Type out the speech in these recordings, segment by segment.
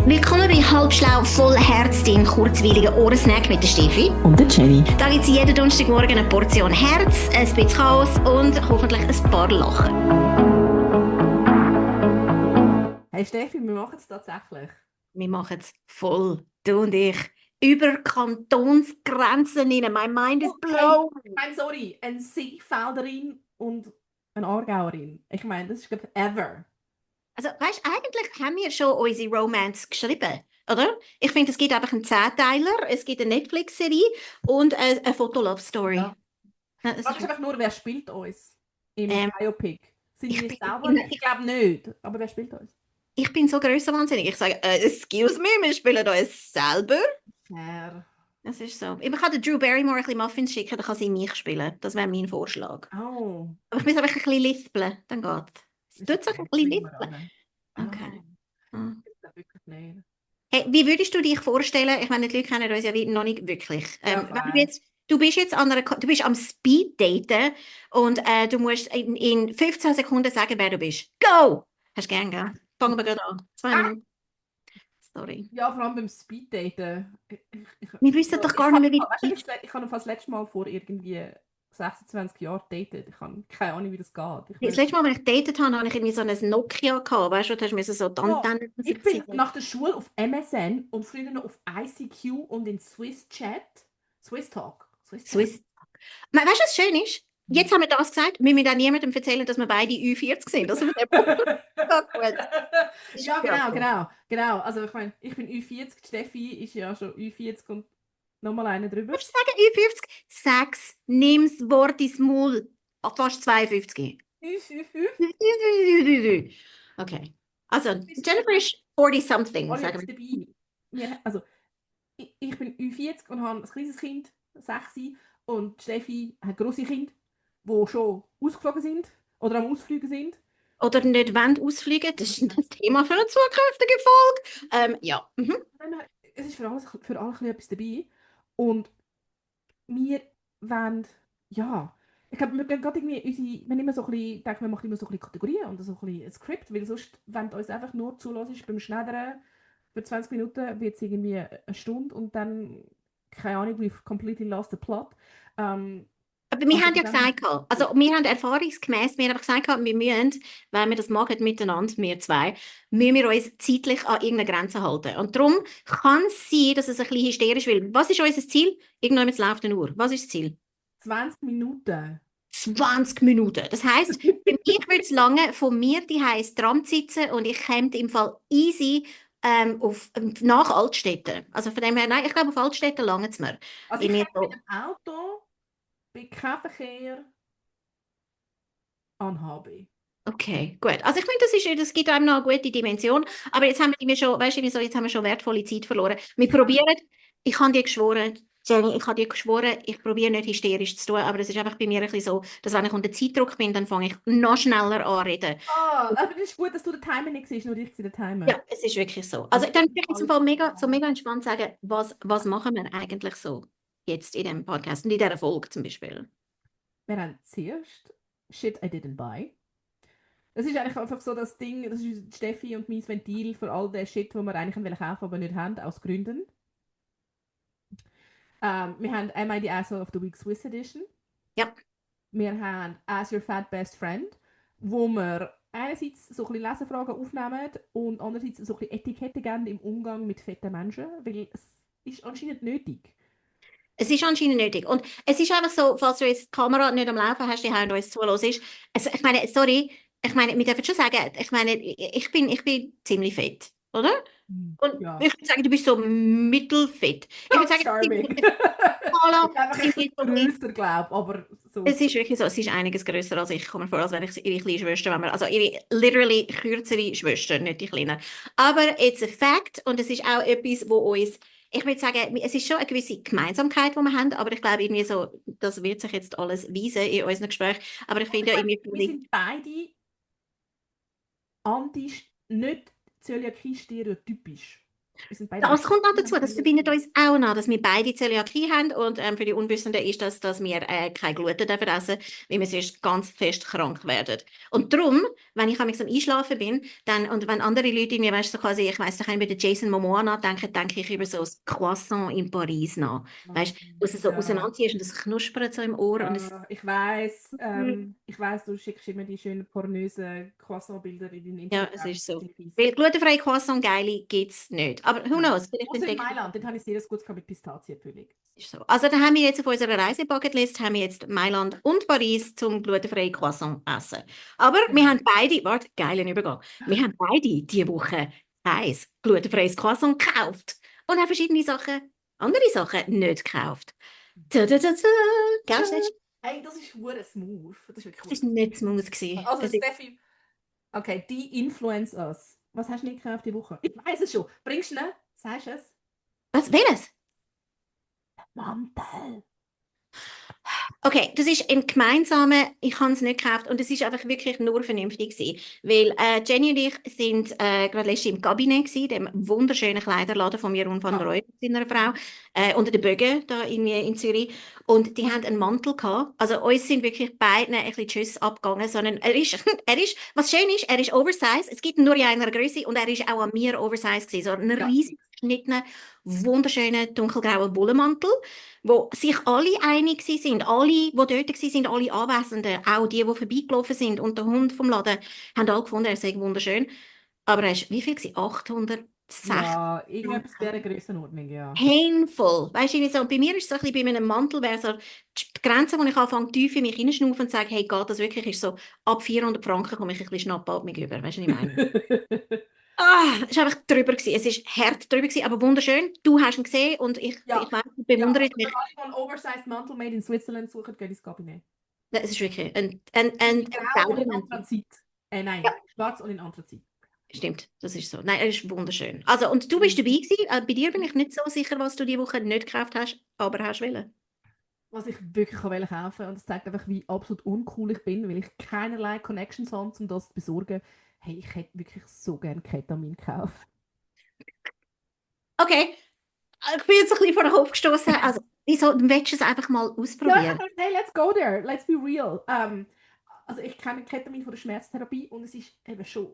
Willkommen bei Halbschlau voll Herz, dein kurzweiliger Ohrensnack mit der Steffi. Und der Jenny. Da gibt es jeden Donnerstagmorgen eine Portion Herz, ein bisschen Chaos und hoffentlich ein paar Lachen. Hey Steffi, wir machen es tatsächlich. Wir machen es voll, du und ich, über Kantonsgrenzen hinein. My mind is blown. Sorry, eine Seefelderin und eine Aargauerin. Ich meine, das ist, glaube ich, ever. Also, weißt du, eigentlich haben wir schon unsere Romance geschrieben, oder? Ich finde, es gibt einfach einen 10-Teiler, es gibt eine Netflix-Serie und eine Fotolove-Story. Ja. Ja, Die Frage ist einfach nur, wer spielt uns im Biopic? Sind ich wir bin- selber? Ich glaube nicht, aber wer spielt uns? Ich bin so grössenwahnsinnig. Ich sage, excuse me, wir spielen uns selber. Fair. Das ist so. Ich kann Drew Barrymore ein bisschen Muffins schicken, dann kann sie mich spielen. Das wäre mein Vorschlag. Oh. Aber ich muss einfach ein bisschen lispeln, dann geht's. Es tut sich ein bisschen lispeln. Okay. Das ist wirklich nicht. Hey, wie würdest du dich vorstellen? Ich meine, die Leute kennen uns ja noch nicht wirklich. Ja, Wenn du bist jetzt du bist am Speed-Daten und du musst in 15 Sekunden sagen, wer du bist. Go! Hast du gern, gell? Fangen wir gerade an. 2 Minuten. Sorry. Ja, vor allem beim Speeddaten. Wir wissen doch gar nicht mehr, wie das ist. Ich habe das letzte Mal vor irgendwie 26 Jahren datet. Ich habe keine Ahnung, wie das geht. Das letzte Mal, als ich datet habe, hatte ich irgendwie so ein Nokia gehabt. Weißt du, da hast du so die Antennen. Ich bin nach der Schule auf MSN und früher noch auf ICQ und in Swiss Chat. Swiss Talk. Swiss. Weißt du, was schön ist? Jetzt haben wir das gesagt, wir müssen auch niemandem erzählen, dass wir beide Ü40 sind. Also, Ja, genau. Also ich meine, ich bin Ü40, Steffi ist ja schon Ü40 und nochmal eine drüber. Willst du sagen Ü50? Sag's, nimm's Wort ins Maul. Fast 52. Okay. Also, Jennifer ist 40-something, sagen wir. Dabei. Ja, also, ich bin Ü40 und habe ein kleines Kind, 6, und Steffi hat grosse Kinder, die schon ausgeflogen sind oder am Ausfliegen sind. Oder nicht wollen ausfliegen, das ist ein Thema für eine zukünftige Folge. Ja. Mhm. Es ist für alle ein bisschen etwas dabei. Und wir wollen, ja, ich glaube, wir gehen gerade irgendwie wir haben immer so ein bisschen, denke, wir machen immer so ein bisschen Kategorien und so ein bisschen ein Skript, weil sonst, wenn du uns einfach nur zulässt beim Schneidern für 20 Minuten, wird es irgendwie eine Stunde und dann, keine Ahnung, we've completely lost the plot. Aber wir haben ja gesagt, also wir haben erfahrungsgemäß, wir haben gesagt, wir müssen, wenn wir das machen miteinander, wir zwei, müssen wir uns zeitlich an irgendeine Grenze halten. Und darum kann es sein, dass es ein bisschen hysterisch wird. Was ist unser Ziel? Irgendwann läuft eine Uhr. Was ist das Ziel? 20 Minuten. 20 Minuten. Das heisst, für mich würde es lange von mir die heiß Tram sitzen und ich käme im Fall easy nach Altstädten. Also von dem her, nein, ich glaube, auf Altstädten lange es mir. Also ich käme mit dem Auto bei keinem Verkehr an HB. Okay, gut. Also ich finde, das gibt einem noch eine gute Dimension. Aber jetzt haben wir schon, weißt du, so, jetzt haben wir schon wertvolle Zeit verloren. Wir probieren, ich habe dir geschworen, Jenny, ich habe dir geschworen, ich probiere nicht hysterisch zu tun, aber das ist einfach bei mir ein bisschen so, dass wenn ich unter Zeitdruck bin, dann fange ich noch schneller an reden. Aber das ist gut, dass du den Timer nicht siehst, nur ich sehe den Timer. Ja, es ist wirklich so. Also dann würde ich jetzt im Fall mega entspannt sagen, was machen wir eigentlich so jetzt in dem Podcast und in dieser Folge zum Beispiel? Wir haben zuerst Shit I didn't buy. Das ist eigentlich einfach so das Ding, das ist Steffi und mein Ventil für all den Shit, den wir eigentlich kaufen wollen, aber nicht haben, aus Gründen. Wir haben Am I the Asshole of the Week Swiss Edition. Ja. Wir haben As Your Fat Best Friend, wo wir einerseits so ein bisschen Leserfragen aufnehmen und andererseits so ein bisschen Etikette geben im Umgang mit fetten Menschen, weil es ist anscheinend nötig. Es ist anscheinend nötig. Und es ist einfach so, falls du jetzt die Kamera nicht am Laufen hast, die und uns zuhörst, also ich meine, sorry, ich meine, wir dürfen schon sagen, ich meine, ich bin ziemlich fett, oder? Und Ja. ich würde sagen, du bist so mittelfett. Ich würde sagen, Charming. Größer, glaube ich, aber so. Es ist wirklich so, es ist einiges grösser als ich. Komme mir vor, als wäre ich ihre kleine Schwester, also ihre literally kürzere Schwester, nicht die kleine. Aber it's a fact und es ist auch etwas, wo uns, ich würde sagen, es ist schon eine gewisse Gemeinsamkeit, die wir haben, aber ich glaube irgendwie so, das wird sich jetzt alles weisen in unseren Gesprächen. Aber ich finde ja irgendwie... Wir sind beide nicht Zöliakie-stereotypisch. Wir sind beide Das kommt noch wir dazu, haben das Zöliakie. verbindet uns auch noch, dass wir beide Zöliakie haben und für die Unwissenden ist das, dass wir kein Gluten dürfen essen, weil wir sonst ganz fest krank werden. Und darum, wenn ich am Einschlafen bin, dann, und wenn andere Leute mir, weißt du, so quasi, ich weiss, da kann ich über den Jason Momoa nachdenken, denke ich über so ein Croissant in Paris nach. Weißt du, wo du es so Ja, auseinanderziehst und es knuspert so im Ohr und es... ja, ich weiß, du schickst immer die schönen pornösen Croissant-Bilder in den Ja, es Instagram. ist so. Sind fies. Weil glutenfreie Croissant geile gibt es nicht. Aber who Nein. knows, vielleicht Außer in entdecke ich Mailand, dort habe ich sehr gut gehabt mit Pistazienfüllung. ist so. Also da haben wir jetzt auf unserer Reisebucketlist haben wir jetzt Mailand und Paris zum glutenfreien Croissant essen. Aber wir Genau. haben beide, warte, geilen Übergang. Wir haben beide diese Woche ein glutenfreies Croissant gekauft und haben verschiedene Sachen, andere Sachen nicht gekauft. Da, da, da, da. Gell, Stitch? Hey, das ist hure smooth. Das ist wirklich Es hure war smooth. nicht smooth gewesen. Also, Es ist, Steffi, okay, die influence us. Was hast du nicht gekauft die Woche? Ich weiß es schon. Bringst du schnell? Sagst du es? was, welches? Mantel. Okay, das ist ein gemeinsamer, ich habe es nicht gekauft und es ist einfach wirklich nur vernünftig gewesen, weil Jenny und ich sind gerade letztens im Kabinett gewesen, dem wunderschönen Kleiderladen von Jeroen van der Ah. Rooij, seiner Frau, unter den Bögen da in Zürich und die haben einen Mantel gehabt, also uns sind wirklich beiden ein bisschen Tschüss abgegangen, sondern er ist, er ist, was schön ist, er ist oversized, es gibt ihn nur in einer Größe und er ist auch an mir oversized gewesen, so ein Ja. riesig geschnittener, wunderschöner dunkelgrauer Wollenmantel, wo sich alle einig sind, alle, die dort waren, alle Anwesenden, auch die vorbeigelaufen sind und der Hund vom Laden, haben alle gefunden, er sei wunderschön. Aber er ist, wie viel gewesen? 860 Ja, irgendetwas Franken. dieser Grössenordnung, ja. Painful. Weißt du, wie so, bei mir ist es so ein bisschen, bei einem Mantel wäre so die Grenze, wo ich anfange, tief in mich hineinschnaufen und sage, hey, geht das wirklich? Ist so, ab 400 Franken komme ich ein bisschen schnappatmig über. Weißt du, was ich meine? Es war einfach drüber gewesen. Es ist hart drüber gewesen, aber wunderschön. Du hast ihn gesehen und ich Ja, weiß, ich ja, bewundere also dich. für alle, die einen oversized Mantel made in Switzerland suchen, geht ins Kabinett. Es ist wirklich ein In Grau und in Zaubermantel. Anthrazit. Nein, Ja, schwarz und in Anthrazit. stimmt, das ist so. Nein, er ist wunderschön. Also, und du bist Mhm. dabei gewesen. Bei dir bin ich nicht so sicher, was du die Woche nicht gekauft hast, aber hast wollen. Was ich wirklich kaufen wollte. Und das zeigt einfach, wie absolut uncool ich bin, weil ich keinerlei Connections habe, um das zu besorgen. Hey, ich hätte wirklich so gerne Ketamin gekauft. Okay, ich bin jetzt ein bisschen vor den Kopf gestoßen. Also, wieso willst du es einfach mal Ja, ich ausprobieren? dachte, hey, let's go there. Let's be real. Also ich kenne Ketamin von der Schmerztherapie und es ist eben schon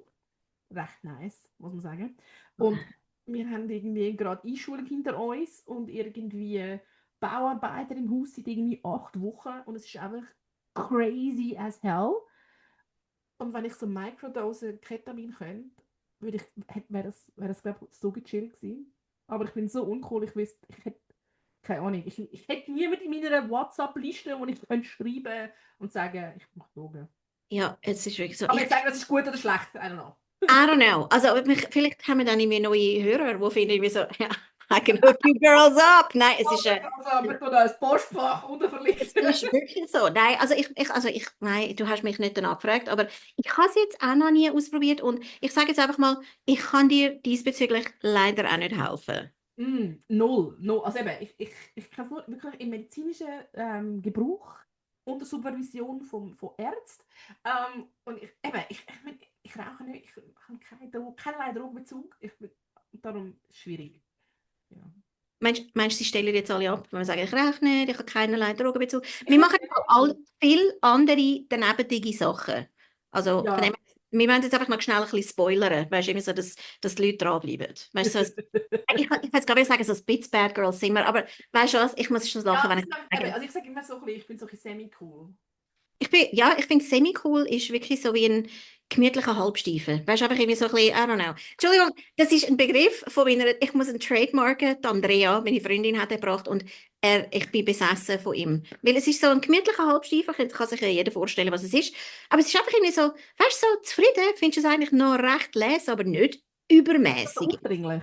recht nice, muss man sagen. Und wir haben irgendwie gerade Einschulung hinter uns und irgendwie Bauarbeiter im Haus seit irgendwie 8 Wochen und es ist einfach crazy as hell. Und wenn ich so Microdosen Ketamin könnte, wäre das glaube ich, so gechillt gewesen. Aber ich bin so uncool, ich hätte keine Ahnung, ich hätte niemanden in meiner WhatsApp-Liste, wo ich könnte schreiben und sagen, ich mache Drogen. Ja, es ist wirklich so. Aber jetzt sagen, das ist gut oder schlecht, I don't know. I don't know. Also, vielleicht haben wir dann irgendwie neue Hörer, die finden irgendwie so, ja, I can hook you girls up. Nein, es ist, Also, wir tun das Postfach es unterverlichten. ist wirklich so. Nein, nein, du hast mich nicht danach gefragt, aber ich habe es jetzt auch noch nie ausprobiert und ich sage jetzt einfach mal, ich kann dir diesbezüglich leider auch nicht helfen. Null, null. Also eben, ich kann es nur wirklich im medizinischen Gebrauch unter Supervision von Ärzten. Und ich rauche nicht, ich habe keinerlei Drogenbezug. Darum schwierig. Ja. Meinst du, sie stellen jetzt alle ab, wenn wir sagen, ich rauche nicht, ich habe keinerlei Drogenbezug? Ich Wir machen würde auch viele andere danebendige Sachen. Also, von dem ja. her, wir wollen jetzt einfach noch schnell ein bisschen spoilern, weißt du, immer so, dass die Leute dranbleiben. Weißt du, so, ich kann jetzt gerade sagen, so ein bisschen Bad Girls sind wir, aber weißt du was, ich muss schon lachen, Ja, wenn ich sage, also ich sage immer so ein bisschen, ich bin so ein bisschen semi-cool. ja, ich finde semi-cool ist wirklich so wie ein gemütlicher Halbstiefel. Weißt du, einfach irgendwie so ein bisschen, I don't know. Entschuldigung, das ist ein Begriff von meiner, ich muss einen trademarken, die Andrea, meine Freundin, hat er gebracht und ich bin besessen von ihm. Weil es ist so ein gemütlicher Halbstiefel, kann sich ja jeder vorstellen, was es ist. Aber es ist einfach irgendwie so, weißt du, so zufrieden, findest du es eigentlich noch recht les, aber nicht Das ist so übermäßig. aufdringlich.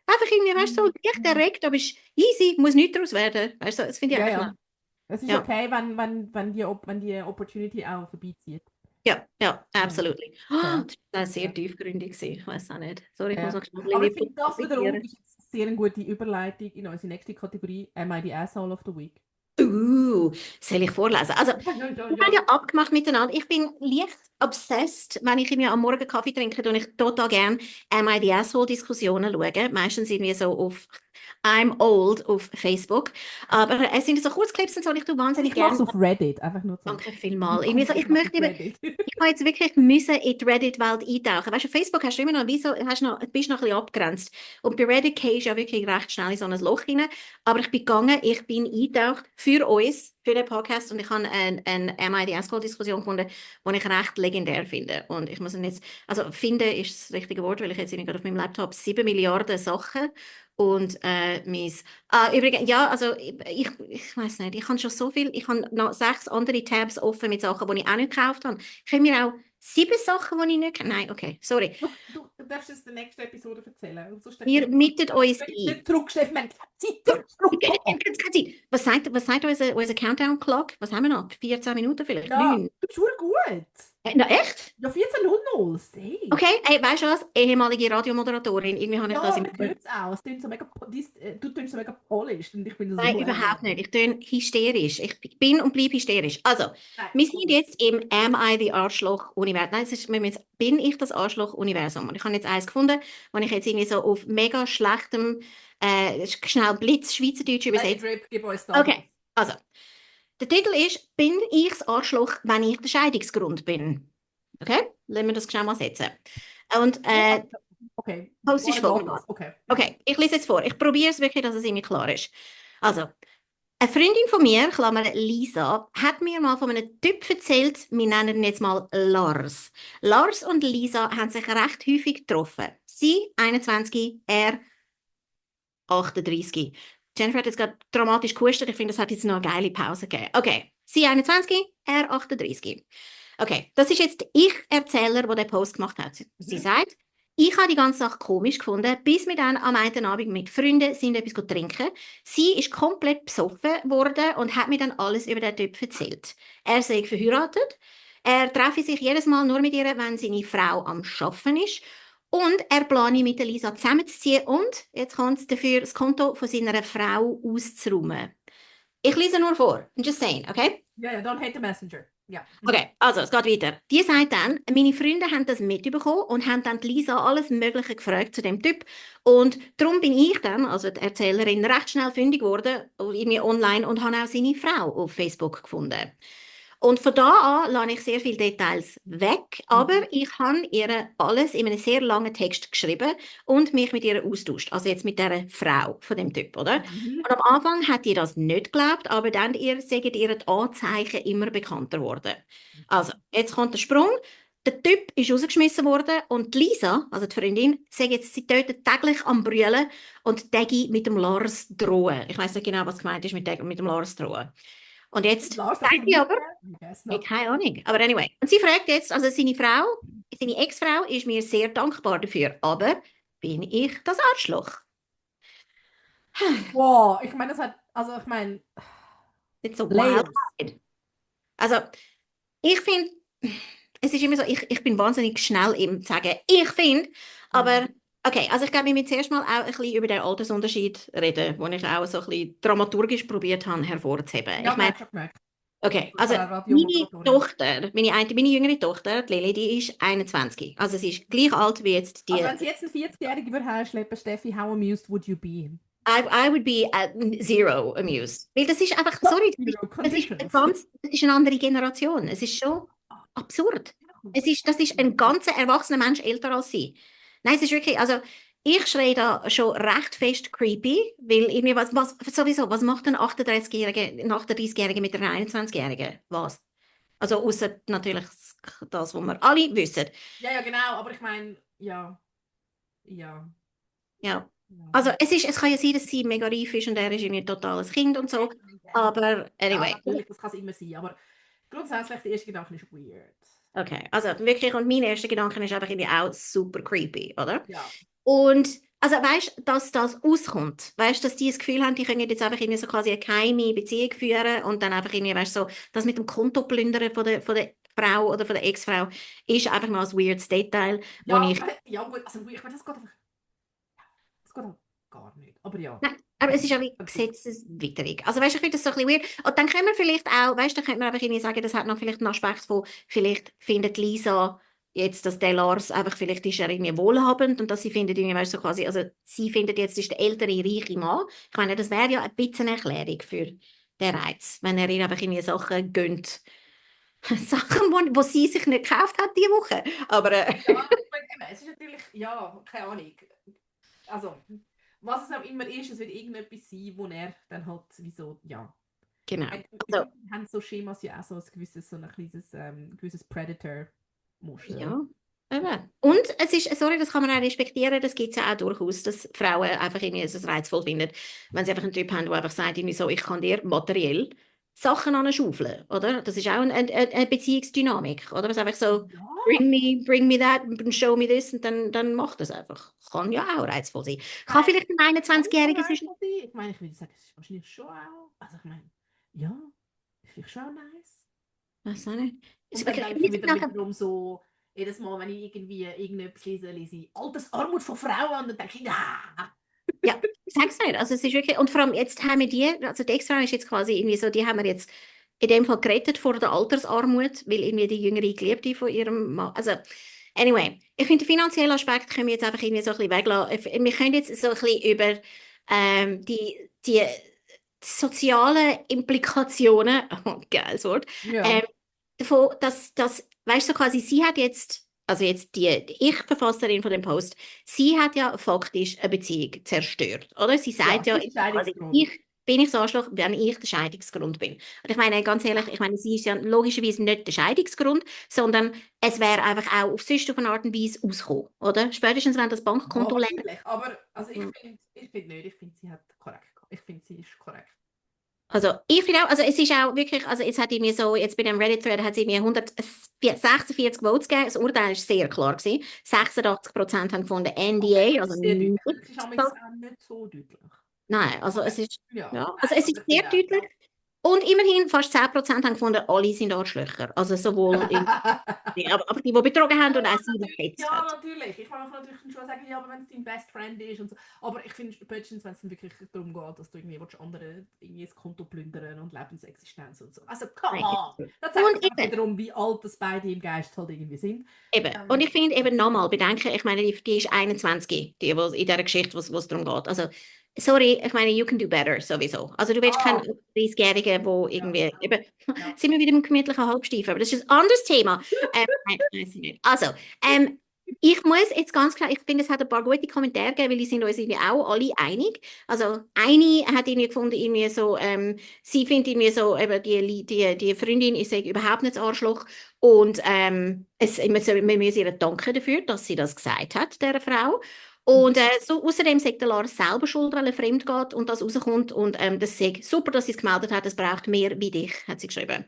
Einfach irgendwie, weißt du, so leicht erregt, aber ist easy, muss nichts daraus werden. Weißt du, das finde ich Ja, eigentlich noch. ja. Es ist Ja. okay, wenn die Opportunity auch vorbeizieht. Ja, ja, Ja, absolutely. Oh, fair. das war sehr Ja. tiefgründig gewesen. Ich weiß auch nicht. Sorry, ich muss Ja. noch schnell ein Aber ich bisschen finde, das wiederum reflektieren. ist jetzt sehr eine gute Überleitung in unsere nächste Kategorie, Am I the Asshole of the Week? Soll ich vorlesen? Also, Ja, ja, ja, wir haben ja. ja abgemacht miteinander. Ich bin leicht obsessed, wenn ich mir am Morgen Kaffee trinke, und ich total gerne Am I the Asshole-Diskussionen schaue. Meistens irgendwie so auf I'm old auf Facebook. Aber es sind so Kurzclips und so, und ich tue wahnsinnig Ich mache es gerne. auf Reddit, einfach nur so. Danke vielmals. Irgendwie so, ich Ich mache möchte auf eben, Reddit. ich habe jetzt wirklich müssen in die Reddit-Welt eintauchen. Weißt du, auf Facebook hast du immer noch, wie so, hast noch, bist noch ein bisschen abgegrenzt. Und bei Reddit gehst du ja wirklich recht schnell in so ein Loch rein. Aber ich bin gegangen, ich bin eingetaucht für uns, für den Podcast, und ich habe eine MIDS-Diskussion gefunden, die ich recht legendär finde. Und ich muss ihn jetzt, also finden ist das richtige Wort, weil ich jetzt gerade auf meinem Laptop 7 Milliarden Sachen und übrigens, ja, also ich weiß nicht, ich habe schon so viel, ich habe noch 6 andere Tabs offen mit Sachen, die ich auch nicht gekauft habe. Ich habe mir auch 7 Sachen, die ich nicht, nein, okay, sorry. Du darfst es in der nächsten Episode erzählen. Und sonst Wir mitten uns nicht ein. zurück, Stefan, wir haben keine Zeit zurückkommen. Was sagt unser Countdown-Clock? Was haben wir noch? 14 Minuten vielleicht? Ja, 9? du bist schon gut. Na, echt? Ja, 14:00, safe. Okay, hey, weißt du was? Ehemalige Radiomoderatorin, irgendwie habe ich das Ja, im man hört es auch. Es klingt so mega, du tönst so mega polished und ich bin so... Nein, überhaupt nicht. Ich bin hysterisch. Ich bin und bleibe hysterisch. Also, Nein, wir sind jetzt im Am I the Arschloch-Universum. Nein, bin ich das Arschloch-Universum? Und ich habe jetzt eins gefunden, wo ich jetzt irgendwie so auf mega schlechtem, schnell Blitz Schweizerdeutsch übersetze. Gib uns da. Okay, also, der Titel ist, bin ich das Arschloch, wenn ich der Scheidungsgrund bin? Okay, lassen wir das schnell mal setzen. Und Okay, Post ist folgendes. okay. Okay, ich lese jetzt vor. Ich probiere es wirklich, dass es irgendwie klar ist. Also, eine Freundin von mir, Klammer Lisa, hat mir mal von einem Typ erzählt, wir nennen ihn jetzt mal Lars. Lars und Lisa haben sich recht häufig getroffen. Sie 21, er 38. Jennifer hat jetzt gerade dramatisch gehustet. Ich finde, das hat jetzt noch eine geile Pause gegeben. Okay, sie 21, er 38. Okay, das ist jetzt ich Erzähler, der den Post gemacht hat. Sie sagt, ich habe die ganze Sache komisch gefunden, bis wir dann am einen Abend mit Freunden sind etwas trinken. Sie ist komplett besoffen worden und hat mir dann alles über den Typ erzählt. Er sei verheiratet, er treffe sich jedes Mal nur mit ihr, wenn seine Frau am Arbeiten ist. Und er plane mit Elisa zusammenzuziehen und, jetzt kommt es dafür, das Konto von seiner Frau auszuräumen. Ich lese nur vor. I'm just saying, okay? Ja, ja, don't hate the messenger. Ja. Okay, also es geht weiter. Die sagt dann, meine Freunde haben das mitbekommen und haben dann die Lisa alles Mögliche gefragt zu dem Typ. Und darum bin ich dann, also die Erzählerin, recht schnell fündig geworden, irgendwie online, und habe auch seine Frau auf Facebook gefunden. Und von da an lasse ich sehr viele Details weg, aber ich habe ihr alles in einem sehr langen Text geschrieben und mich mit ihr austauscht. Also jetzt mit der Frau von dem Typ, oder? Mhm. Und am Anfang hat ihr das nicht geglaubt, aber dann sagen ihr die Anzeichen immer bekannter geworden. Also, jetzt kommt der Sprung. Der Typ ist rausgeschmissen worden und die Lisa, also die Freundin, sagt jetzt, sie tötet täglich am Brüllen und täglich mit dem Lars drohen. Ich weiß nicht genau, was gemeint ist mit dem Lars drohen. Und jetzt Lars, sagt sie aber, Yes, ich no. keine Ahnung. Aber anyway. Und sie fragt jetzt, also seine Frau, seine Ex-Frau ist mir sehr dankbar dafür, aber bin ich das Arschloch? Wow, ich meine, das hat, also ich meine, Nicht so wild. Layers. Also, ich finde, es ist immer so, ich bin wahnsinnig schnell im Sagen, ich finde, aber okay, also ich glaube, wir müssen zuerst mal auch ein bisschen über den Altersunterschied reden, den ich auch so ein bisschen dramaturgisch probiert habe hervorzuheben. Ja, Ich meine, merk schon gemerkt. okay, Ich also war eine meine Radiomoderatorin. Tochter, meine jüngere Tochter, die Lily, die ist 21. Also sie ist gleich alt wie jetzt die. Also wenn sie jetzt einen 40-Jährigen würde herschleppen, Steffi, how amused would you be? I would be at zero amused. Weil das ist einfach, sorry, Zero das ist eine conditions. das ist eine andere Generation. Es ist schon absurd. Das ist ein ganzer erwachsener Mensch älter als sie. Nein, es ist wirklich, also ich schreie da schon recht fest creepy, weil irgendwie sowieso, was macht ein 38-Jähriger mit einer 21-Jährigen? Was? Also außer natürlich das, was wir alle wissen. Ja, ja, genau, aber ich meine, ja. Ja. Ja. Ja. Also es kann ja sein, dass sie mega reif ist und er ist irgendwie ein totales Kind und so. Aber anyway. Ja, natürlich, das kann es immer sein, aber grundsätzlich, der erste Gedanke ist weird. Okay, also wirklich, und mein erster Gedanke ist einfach irgendwie auch super creepy, oder? Ja. Und also weißt du, dass das auskommt, weißt du, dass die das Gefühl haben, die können jetzt einfach irgendwie so quasi eine geheime Beziehung führen und dann einfach irgendwie, weißt du, so, das mit dem Konto plündern von der Frau oder von der Ex-Frau ist einfach noch ein weirdes Detail, wo Ja, ich. ja, gut, also ich meine, das geht einfach gar nicht. Aber ja. Nein, Aber es ist auch wie gesetzeswidrig. Also weißt du, ich finde das so ein bisschen weird. Und dann können wir vielleicht auch, weißt du, dann könnte man einfach irgendwie sagen, das hat noch vielleicht einen Aspekt von, vielleicht findet Lisa jetzt, dass der Lars einfach, vielleicht ist er irgendwie wohlhabend und dass sie findet irgendwie, weißt du, so quasi, also sie findet jetzt, ist der ältere, reiche Mann. Ich meine, das wäre ja ein bisschen eine Erklärung für den Reiz, wenn er ihr einfach irgendwie Sachen gönnt. Sachen, wo sie sich nicht gekauft hat diese Woche. Aber Ja, ich meine, es ist natürlich, ja, keine Ahnung. Also, was es auch immer ist, es wird irgendetwas sein, wo er dann halt, wieso, ja. genau. Wir Also, haben so Schemas ja auch so ein gewisses, so ein kleines, gewisses Predator-Muster. ja. Eben. Und es ist, sorry, das kann man auch respektieren, das gibt es ja auch durchaus, dass Frauen einfach irgendwie es reizvoll finden, wenn sie einfach einen Typ haben, der einfach sagt, irgendwie so, ich kann dir materiell Sachen anschaufeln, oder? Das ist auch eine Beziehungsdynamik, oder? Was einfach so, Ja, bring me that, show me this, und dann macht das einfach. Kann ja auch reizvoll sein. Kann vielleicht ein kann es schon 21-Jähriger nice zwischen... sein. Ich meine, ich würde sagen, es ist wahrscheinlich schon auch, also ich meine, ja, ist vielleicht schon auch nice. Weiß auch nicht. Ist Und dann wirklich, denke ich wiederum so, jedes Mal, wenn ich irgendwie irgendetwas lese, lese ich Altersarmut von Frauen und dann denke ich, ah. ja, ich sag's nicht. Also es ist wirklich, und vor allem jetzt haben wir die, also die Ex-Frau ist jetzt quasi irgendwie so, die haben wir jetzt in dem Fall gerettet vor der Altersarmut, weil irgendwie die jüngere Geliebte von ihrem Mann, also anyway, ich finde den finanziellen Aspekt können wir jetzt einfach irgendwie so ein bisschen weglassen. Wir können jetzt so ein bisschen über die sozialen Implikationen, oh, geiles Wort, Ja. davon, weißt du, quasi, sie hat jetzt, also jetzt die Ich-Verfasserin von dem Post, sie hat ja faktisch eine Beziehung zerstört, oder? Sie Ja, sagt ja, das ist quasi, Scheidungsgrund. bin ich das Arschloch, wenn ich der Scheidungsgrund bin. Und ich meine, ganz ehrlich, ich meine, sie ist ja logischerweise nicht der Scheidungsgrund, sondern es wäre einfach auch auf sonst auf eine Art und Weise ausgekommen, oder? Spätestens, wenn das Ja, Bankkonto leer. wahrscheinlich. Aber also ich find nicht, ich finde, sie hat korrekt. Ich finde, sie ist korrekt. Also ich finde auch, also es ist auch wirklich, also jetzt hat mir so, jetzt bei dem Reddit-Thread hat sie mir 146 Votes gegeben, das Urteil ist sehr klar gewesen. 86% haben gefunden Okay, NDA, das also ist sehr deutlich. nicht. Es ist amigs auch nicht so deutlich. Nein, also Okay. es ist, Ja, ja, also nein, es also ist ich sehr finde auch, deutlich. Und immerhin fast 10% haben gefunden, alle sind Arschlöcher. Also sowohl aber die betrogen haben und auch sie, die natürlich, gefetzt ja, hat. natürlich. Ich kann natürlich schon sagen, ja, aber wenn es dein Best Friend ist und so. Aber ich finde spätestens, wenn es dann wirklich darum geht, dass du irgendwie willst, andere irgendwie das Konto plündern und Lebensexistenz und so. Also, come Nein, on! Das zeigt und doch einfach eben, wiederum, wie alt das beide im Geist halt irgendwie sind. eben. Und ich finde eben nochmal, bedenke, ich meine, die ist 21, die wo in dieser Geschichte, wo es darum geht. Also, sorry, ich meine, you can do better, sowieso. Also, du willst keinen Ah, 30-Jährigen, wo ja, irgendwie, eben, ja. sind wir wieder im gemütlichen Halbstiefen, aber das ist ein anderes Thema. Nein, weiß ich nicht. Also, ich muss jetzt ganz klar, ich finde, es hat ein paar gute Kommentare gegeben, weil die sind uns irgendwie auch alle einig. Also, eine hat irgendwie gefunden, irgendwie so, sie findet irgendwie so, eben die Freundin ist überhaupt nicht das Arschloch. Und wir müssen ihr danken dafür, dass sie das gesagt hat, der Frau. Und so, außerdem sagt der Lars selber schuld, weil er fremd geht und das rauskommt. Und das sagt super, dass sie es gemeldet hat. Es braucht mehr wie dich, hat sie geschrieben.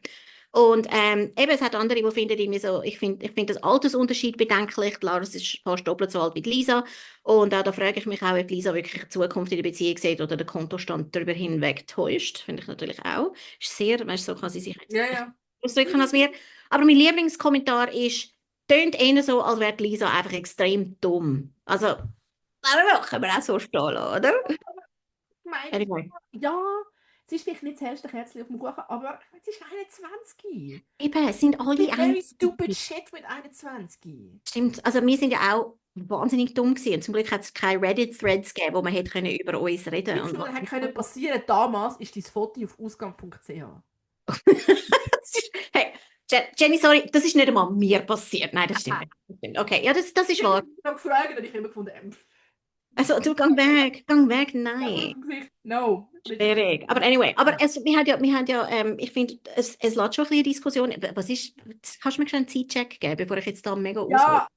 Und eben, es hat andere, die finden, irgendwie so, ich find das Altersunterschied bedenklich. Die Lars ist fast doppelt so alt wie die Lisa. Und da frage ich mich auch, ob Lisa wirklich eine Zukunft in der Beziehung sieht oder den Kontostand darüber hinweg täuscht. Finde ich natürlich auch. Ist sehr, weißt du, so kann sie sich Ja, ja. ausdrücken als wir. Aber mein Lieblingskommentar ist, tönt eher so, als wäre Lisa einfach extrem dumm. Also, können wir auch so stehen lassen, oder? Ich meine, Anyway. ja, sie ist vielleicht nicht das hellste Kerzchen auf dem Kuchen, aber sie ist 21. Eben, es sind alle Did very stupid 21. shit mit 21. Stimmt, also wir sind ja auch wahnsinnig dumm gewesen. Und zum Glück hat es keine Reddit-Threads gegeben, wo man hätte können über uns reden Nichts, und was was. hätte können passieren damals, ist dein Foto auf ausgang.ch. Hey, Jenny, sorry, das ist nicht einmal mir passiert. Nein, das stimmt nicht. Das stimmt. Okay, ja, das ist Ich wahr. habe mich gefragt und ich habe immer gefunden, Also, du, gang weg, nein. no. Schwierig. Aber anyway, aber wir haben ja, ich finde, es lässt schon ein bisschen eine Diskussion. Was ist, kannst du mir schon einen Zeitcheck geben, bevor ich jetzt da mega aushole? Ja,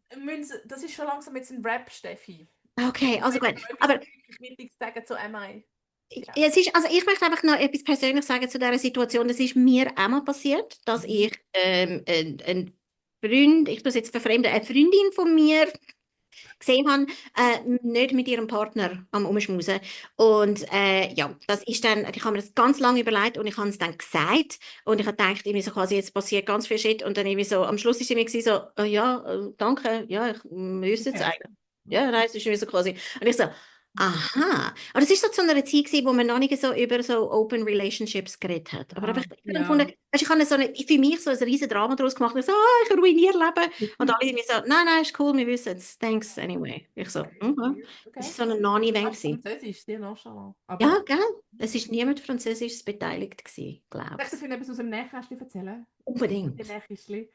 das ist schon langsam jetzt ein Rap, Steffi. Okay, also Ich gut. habe noch etwas Aber wirklich Wichtiges zu sagen zu MI. Ja. es ist, also ich möchte einfach noch etwas persönlich sagen zu dieser Situation. Das ist mir auch mal passiert, dass ich ein Freund, ich muss jetzt verfremden, eine Freundin von mir gesehen habe, nicht mit ihrem Partner am Umschmusen. Und ja, das ist dann, ich habe mir das ganz lange überlegt und ich habe es dann gesagt und ich habe gedacht, irgendwie so quasi, jetzt passiert ganz viel Shit und dann irgendwie so, am Schluss ist sie mir gewesen, so, ja, danke, ja, ich müsste jetzt Okay. eigentlich. Ja, nein, es ist irgendwie so quasi. Und ich so, Aha. Aber das ist so zu einer Zeit gewesen, wo man noch nicht so über so Open Relationships geredet hat. Aber einfach, Ja, ich habe gefunden, ja. weißt, ich habe so eine, für mich so ein riesen Drama daraus gemacht. Ich so, ich ruiniere Leben. Und alle sind mir so, nein, nein, ist cool, wir wissen es. Thanks anyway. Ich so, Weird, weird. Das Okay. ist so ein Non-Event Auch gewesen. Französisch, sehr nonchalant. Ja, Aber gell? Es ist niemand Französisches beteiligt gewesen, darf ich glaub's. dir etwas aus dem Nähkästchen erzählen? Aus dem Unbedingt. Nähkästchen.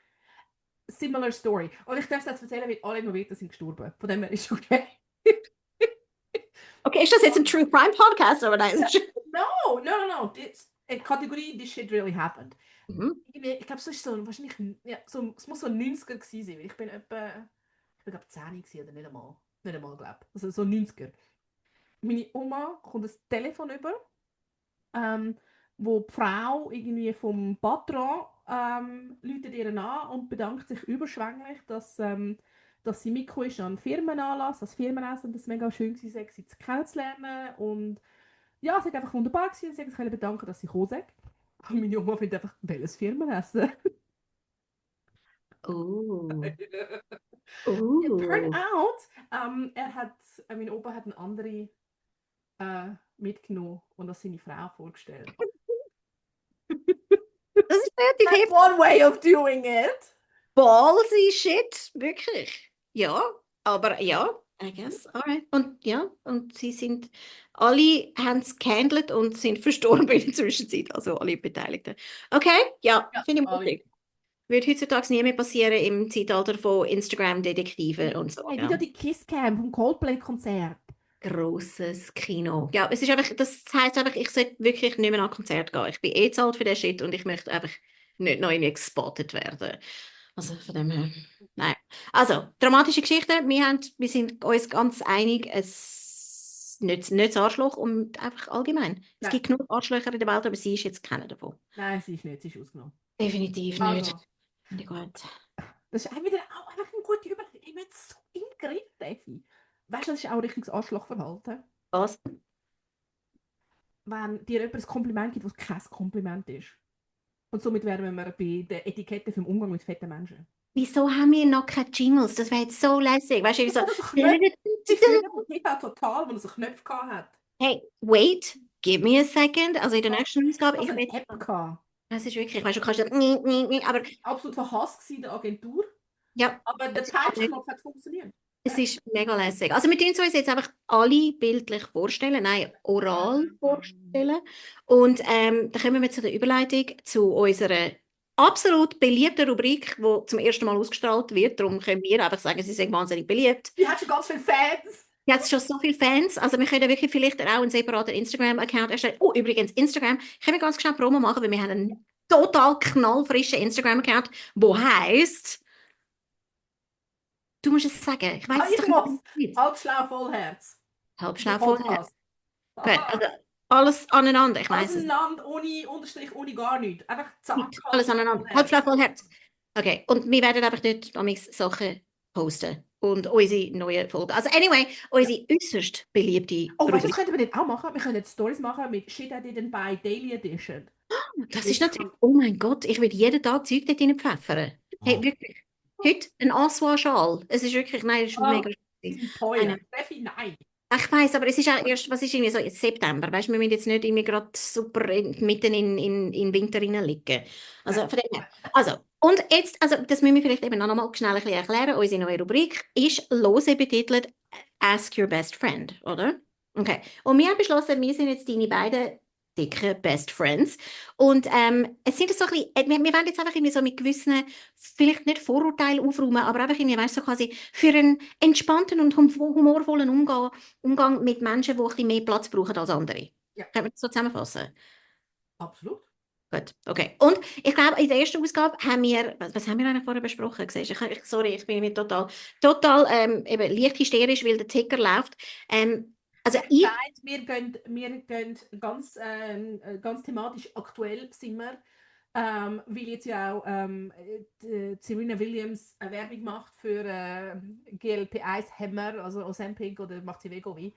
Similar story. Und ich darf es jetzt erzählen, weil alle Involvierten sind gestorben. Von dem her ist okay. Okay, ist das jetzt ein True Crime Podcast oder nein? No, no, no, no. Die Kategorie This shit really happened. Mhm. Ich glaube, es ist so, wahrscheinlich, ja, so, es muss so 90er gewesen sein, weil ich bin etwa, ich bin glaube 10 gewesen, oder nicht einmal, glaube ich. Also so 90er. Meine Oma kommt ein Telefon über, ähm, wo die Frau irgendwie vom Patron läutet ihr an und bedankt sich überschwänglich, dass sie mitgekommen ist an Firmenanlass, als Firmenessen, und das mega schön war, sie kennenzulernen. Und ja, sie hat einfach wunderbar gewesen, sie hat sich bedanken, dass sie gekommen sind. Und meine Oma findet einfach, welches Firmenessen? Oh. Ja, turn Oh. out, mein Opa hat eine andere mitgenommen und als seine Frau vorgestellt. Das ist relativ That's heftig. one way of doing it. Ballsy Shit, wirklich. Ja, aber ja, I guess, alright. Und ja, und sie sind, alle haben es gehandelt und sind verstorben in der Zwischenzeit, also alle Beteiligten. Okay, ja, Ja, finde ich alle. mutig. Würde heutzutage nie mehr passieren im Zeitalter von Instagram-Detektiven und so, Hey, ja. wieder die Kiss Cam vom Coldplay-Konzert. Grosses Kino. Ja, es ist einfach, das heisst einfach, ich sollte wirklich nicht mehr an Konzert gehen. Ich bin eh zahlt für den Shit und ich möchte einfach nicht noch irgendwie gespottet werden. Also von dem her, nein. Also, dramatische Geschichte. Wir sind uns ganz einig, es nicht das Arschloch und einfach allgemein. Es Nein, gibt genug Arschlöcher in der Welt, aber sie ist jetzt keiner davon. nein, sie ist nicht, sie ist ausgenommen. Definitiv nicht. Also, Finde ich gut. das ist auch wieder auch einfach eine gute Überlegung. Ich bin so im Griff, Steffi. Weißt du, das ist auch ein richtiges Arschlochverhalten. Was? Wenn dir jemand ein Kompliment gibt, was kein Kompliment ist. Und somit wären wir bei der Etikette für den Umgang mit fetten Menschen. Wieso haben wir noch keine Jingles? Das wäre jetzt so lässig. Weißt du, wie Das so. hat so Knöpfe. Wie früher bei TV Total, wo er so Knöpfe hat. Hey, wait, give me a second. Also in der nächsten Ausgabe, Also ich eine will. App gehabt. Es ist wirklich, weißt du, du kannst sagen, aber Absolut verhasst in der Agentur. ja, Aber der es ist auch nicht, Peitschenknopf hat funktioniert. es ist mega lässig. Also wir tun uns jetzt einfach alle bildlich vorstellen, nein, oral vorstellen. Und dann kommen wir zu der Überleitung zu unserer absolut beliebten Rubrik, die zum ersten Mal ausgestrahlt wird. Darum können wir einfach sagen, sie sind wahnsinnig beliebt. Die hat schon ganz viele Fans. Jetzt schon so viele Fans, also wir können wirklich vielleicht auch einen separaten Instagram-Account erstellen. Oh, übrigens, Instagram, können wir ganz schnell Promo machen, weil wir haben einen total knallfrischen Instagram-Account, wo heißt, du musst es sagen, ich weiß es Ich doch muss. nicht. Halb schlau, voll Herz. Halb Der schnell vorher. Podcast. Gut, Aha. also alles aneinander, ich weiß es. Auseinander, ohne Unterstrich, ohne gar nichts. Einfach zack, Nicht. halb Alles schlau, voll aneinander. Halb Herz. schnell voll Herz. Okay, und wir werden einfach dort amigs Sachen posten. Und unsere neuen Folgen. Also anyway, Ja. unsere äußerst beliebte Oh, weißt du, was Rubrik. könnten wir denn auch machen? Wir können jetzt Stories machen mit Shit I Didn't Buy Daily Edition. Das ist natürlich, oh mein Gott, ich würde jeden Tag Zeug dort reinpfeffern. Hey, Oh, wirklich. Heute ein Ansois-Schal. Es ist wirklich, nein, das ist oh, mega die schwierig. sind Nein, teuer. nein. Steffi, nein. Ich weiß, aber es ist auch erst, was ist irgendwie so, jetzt September, weißt du, wir müssen jetzt nicht irgendwie gerade super mitten in Winter liegen. Also Nein. von dem her. Also, und jetzt, also das müssen wir vielleicht eben noch mal schnell ein bisschen erklären. Unsere neue Rubrik ist lose betitelt Ask Your Best Friend, oder? Okay. Und wir haben beschlossen, wir sind jetzt deine beiden dicken Best Friends. Und es sind so ein bisschen, wir wollen jetzt einfach irgendwie so mit gewissen, vielleicht nicht Vorurteilen aufräumen, aber einfach irgendwie, weißt du, so quasi für einen entspannten und humorvollen Umgang mit Menschen, die ein bisschen mehr Platz brauchen als andere. Ja, Können wir das so zusammenfassen? absolut. Gut, okay. Und ich glaube, in der ersten Ausgabe haben wir, was haben wir eigentlich vorher besprochen? Siehst du? Sorry, ich bin mir total eben leicht hysterisch, weil der Ticker läuft. Also ich, Wir gehen ganz thematisch aktuell sind wir, weil jetzt ja auch die Serena Williams eine Werbung macht für GLP-1 Hämmer, also Ozempic oder macht sie Wegovy.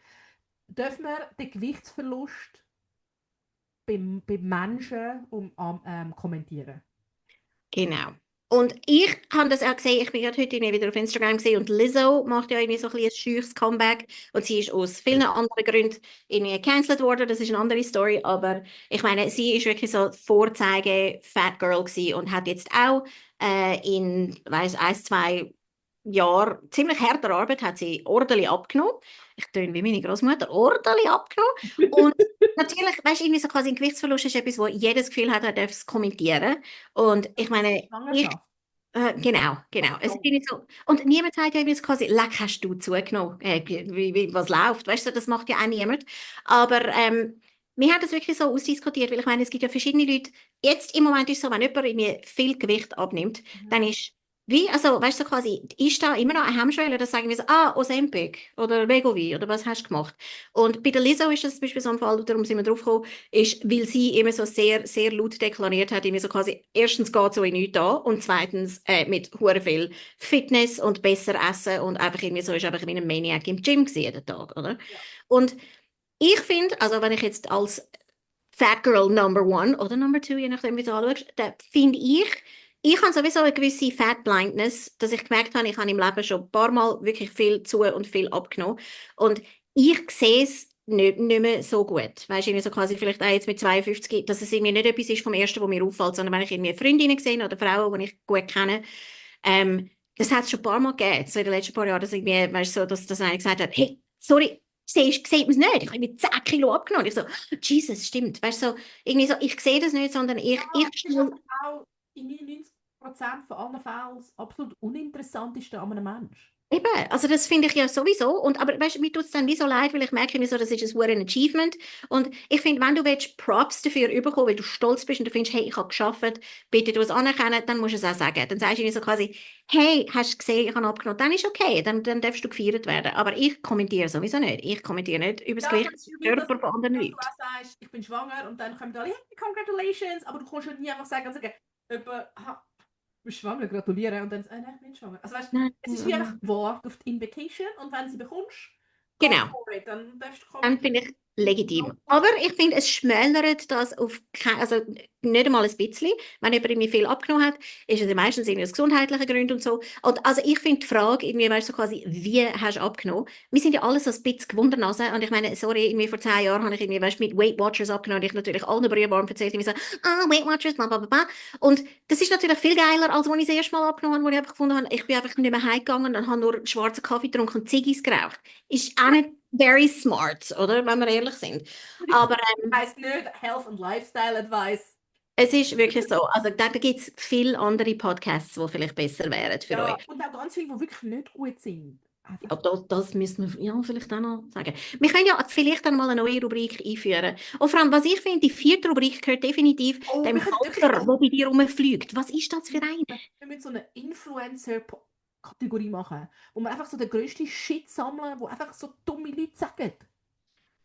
Dürfen wir den Gewichtsverlust beim Menschen kommentieren? genau. Und ich habe das auch gesehen, ich bin gerade heute irgendwie wieder auf Instagram gesehen und Lizzo macht ja irgendwie so ein bisschen ein scheuches Comeback und sie ist aus vielen anderen Gründen irgendwie gecancelt worden, das ist eine andere Story, aber ich meine, sie ist wirklich so Vorzeige Fat Girl gewesen und hat jetzt auch in, weiß 1, 2 Jahren ziemlich harter Arbeit hat sie ordentlich abgenommen. Ich töne wie meine Großmutter, ordentlich abgenommen. Und natürlich, weißt du, irgendwie so quasi ein Gewichtsverlust ist etwas, wo jedes Gefühl hat, er darf es kommentieren. Und ich meine, Schwangerschaft. genau. Es ist irgendwie so, und niemand sagt ja irgendwie so quasi, leck, hast du zugenommen? Was läuft? Weißt du, das macht ja auch niemand. Aber wir haben das wirklich so ausdiskutiert, weil ich meine, es gibt ja verschiedene Leute. Jetzt im Moment ist es so, wenn jemand irgendwie viel Gewicht abnimmt, dann ist wie, also weißt du, so quasi, ist da immer noch eine Hemmschwelle, dass sagen wir so, Ozempic oder Wegovy oder was hast du gemacht? Und bei der Lizzo ist das zum Beispiel so ein Fall, darum sind wir drauf gekommen, ist, weil sie immer so sehr, sehr laut deklariert hat, immer so quasi, erstens geht so in nichts an und zweitens mit hure viel Fitness und besser essen und einfach irgendwie so ist einfach wie ein Maniac im Gym gewesen, jeden Tag, oder? Ja. Und ich finde, also wenn ich jetzt als Fat Girl Number One oder Number Two, je nachdem, wie du anschaust, da finde ich habe sowieso eine gewisse Fat Blindness, dass ich gemerkt habe, ich habe im Leben schon ein paar Mal wirklich viel zu und viel abgenommen. Und ich sehe es nicht mehr so gut. Weißt du, irgendwie so quasi vielleicht auch jetzt mit 52, dass es irgendwie nicht etwas ist vom Ersten, was mir auffällt, sondern wenn ich irgendwie Freundinnen sehe oder Frauen, die ich gut kenne, das hat es schon ein paar Mal gegeben, so in den letzten paar Jahren, dass irgendwie, weißt du, so, dass einer gesagt hat, hey, sorry, sieht man es nicht? Ich habe irgendwie 10 Kilo abgenommen. Ich so, Jesus, stimmt. Weißt du, so, irgendwie so, ich sehe das nicht, sondern Ja, ich es ist einfach auch in 99% von allen Fällen das absolut uninteressanteste an einem Menschen. eben, also das finde ich ja sowieso. Und, aber weißt du, mir tut es dann wie so leid, weil ich merke mir so, das ist ein Achievement. Und ich finde, wenn du willst, Props dafür bekommen, weil du stolz bist und du findest, hey, ich habe geschafft, bitte du es anerkennen, dann musst du es auch sagen. Dann sagst du mir so quasi, hey, hast du gesehen, ich habe abgenommen, dann ist okay, dann darfst du gefeiert werden. Aber ich kommentiere sowieso nicht. Ich kommentiere nicht über das Ja, Gewicht das ist des wie, Körper von anderen dass du Leuten. auch sagst, ich bin schwanger und dann kommen alle, hey, congratulations, aber du kannst ja nie einfach sagen, jemand, du bist schwanger, gratulieren und dann, nein, ich bin nicht schwanger. Also weißt, Nein, es ist wie einfach Wort auf die Invitation und wenn sie bekommst, go genau. for it, dann darfst du Dann kommentieren. finde ich legitim. Aber ich finde, es schmälert das auf also nicht einmal ein bisschen. Wenn jemand irgendwie viel abgenommen hat, ist es ja meistens irgendwie aus gesundheitlichen Gründen und so. Und also ich finde die Frage, irgendwie, weißt du, so quasi, wie hast du abgenommen? Wir sind ja alle so ein bisschen Gewundernase. Und ich meine, sorry, irgendwie vor 10 Jahren habe ich irgendwie, weißt du, mit Weight Watchers abgenommen. Und ich natürlich allen Brühwarm erzählt, irgendwie so, Weight Watchers, bla, bla, bla, bla. Und das ist natürlich viel geiler, als als ich das erste Mal abgenommen habe, wo ich einfach gefunden habe, ich bin einfach nicht mehr heimgegangen und habe nur schwarzen Kaffee getrunken und Ziggis geraucht. Ist auch nicht very smart, oder? Wenn wir ehrlich sind. Aber Heißt nicht Health and Lifestyle Advice. es ist wirklich so. Also da gibt es viele andere Podcasts, die vielleicht besser wären für Ja, euch. und auch ganz viele, die wirklich nicht gut sind. Einfach. Ja, das müssen wir ja vielleicht auch noch sagen. Wir können ja vielleicht dann mal eine neue Rubrik einführen. Und vor allem, was ich finde, die vierte Rubrik gehört definitiv Oh, dem wir können wirklich, Halter, der bei dir rumfliegt. Was ist das für eine? wir müssen so eine Influencer-Kategorie machen, wo wir einfach so den grössten Shit sammeln, wo einfach so dumme Leute sagen.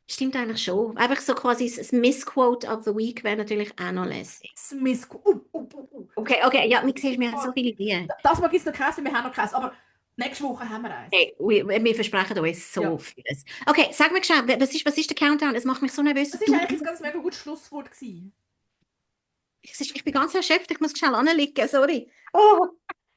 Stimmt eigentlich schon. Einfach so quasi das Missquote of the Week wäre natürlich auch noch lässig. Smith. Okay, ja, wir haben so viele Ideen. Das mag jetzt noch keins, weil wir haben noch keins, aber nächste Woche haben wir eins. Hey, wir versprechen uns so Ja. vieles. Okay, sag mir schnell, was ist der Countdown? Es macht mich so nervös. Das ist eigentlich ein ganz mega gutes Schlusswort gewesen. Ich bin ganz erschöpft, ich muss schnell anliegen, sorry. Oh.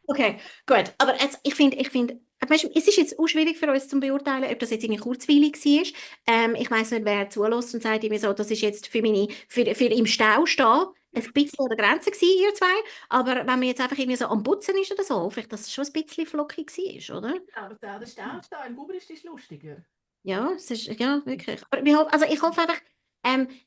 Okay, gut. Aber jetzt, weißt du, es ist jetzt auch schwierig für uns zu beurteilen, ob das jetzt irgendwie kurzweilig war. Ich weiß nicht, wer zulässt und sagt mir so, das ist jetzt für im Stau stehen ein bisschen an der Grenze gewesen, ihr zwei. Aber wenn man jetzt einfach irgendwie so am Putzen ist oder so, hoffe ich, dass es schon ein bisschen flockig war, oder? Aber der Stau da im Gubrist ist lustiger. Ja, es ist, ja, wirklich. Aber also ich hoffe einfach,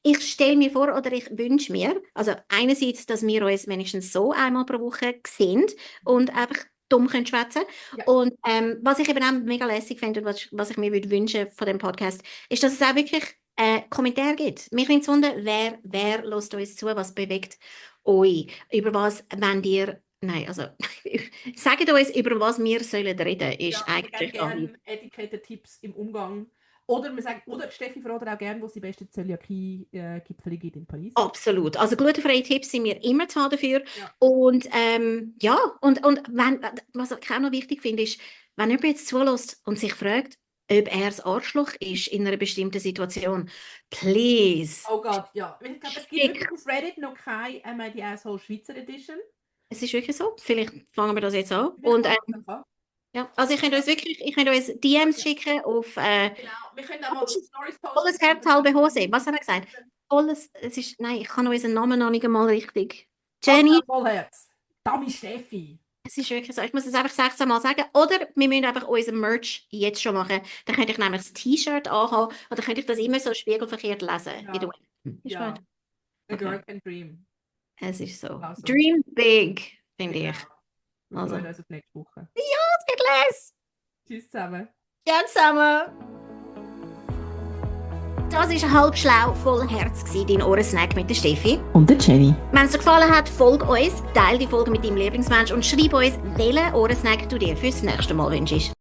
ich stelle mir vor oder ich wünsche mir, also einerseits, dass wir uns wenigstens so einmal pro Woche sehen und einfach dumm können schwätzen. Ja. Und was ich eben auch mega lässig finde und was ich mir würde wünschen von dem Podcast, ist, dass es auch wirklich Kommentare gibt. Mich nimmt es wunder, wer lässt uns zu, was bewegt euch, über was, wenn ihr nein, also sagt uns, über was wir sollen reden, ist Ja, wir eigentlich geben gerne Etikette-Tipps im Umgang. Oder, wir sagen, oder Steffi fragt auch gerne, wo es die besten Zöliakie-Gipfel gibt in Paris. Absolut. Also glutenfreie Tipps sind wir immer zu haben dafür. Ja. Und ja, und wenn, was ich auch noch wichtig finde, ist, wenn jemand jetzt zulässt und sich fragt, ob er das Arschloch ist in einer bestimmten Situation, please, Oh Gott, ja. Ich glaube, es gibt schick wirklich auf Reddit noch keine die Asshole Schweizer Edition. Es ist wirklich so. Vielleicht fangen wir das jetzt an. Und ja, also ich könnte uns DMs schicken auf Genau, wir können auch mal Stories posten. volles Herz, halbe Hose. Was haben wir gesagt? Nein, ich kann unseren Namen noch nicht einmal richtig. Jenny, Vollherz. Dami Steffi. es ist wirklich so. Ich muss es einfach 16 Mal sagen. Oder wir müssen einfach unseren Merch jetzt schon machen. Dann könnte ich nämlich das T-Shirt anhaben und dann könnte ich das immer so spiegelverkehrt lesen. Ja. By the way. Ist Ja. gut. A girl can dream. Es ist so. Genau so. Dream big, finde ich. Wir Also. freuen uns auf nächste Woche. Tschüss Tschüss zusammen. zusammen. Das war halb schlau, voll Herz, dein Ohrensnack mit der Steffi. Und der Jenny. Wenn es dir gefallen hat, folge uns, teile die Folge mit deinem Lieblingsmensch und schreib uns, welchen Ohrensnack du dir fürs nächste Mal wünschst.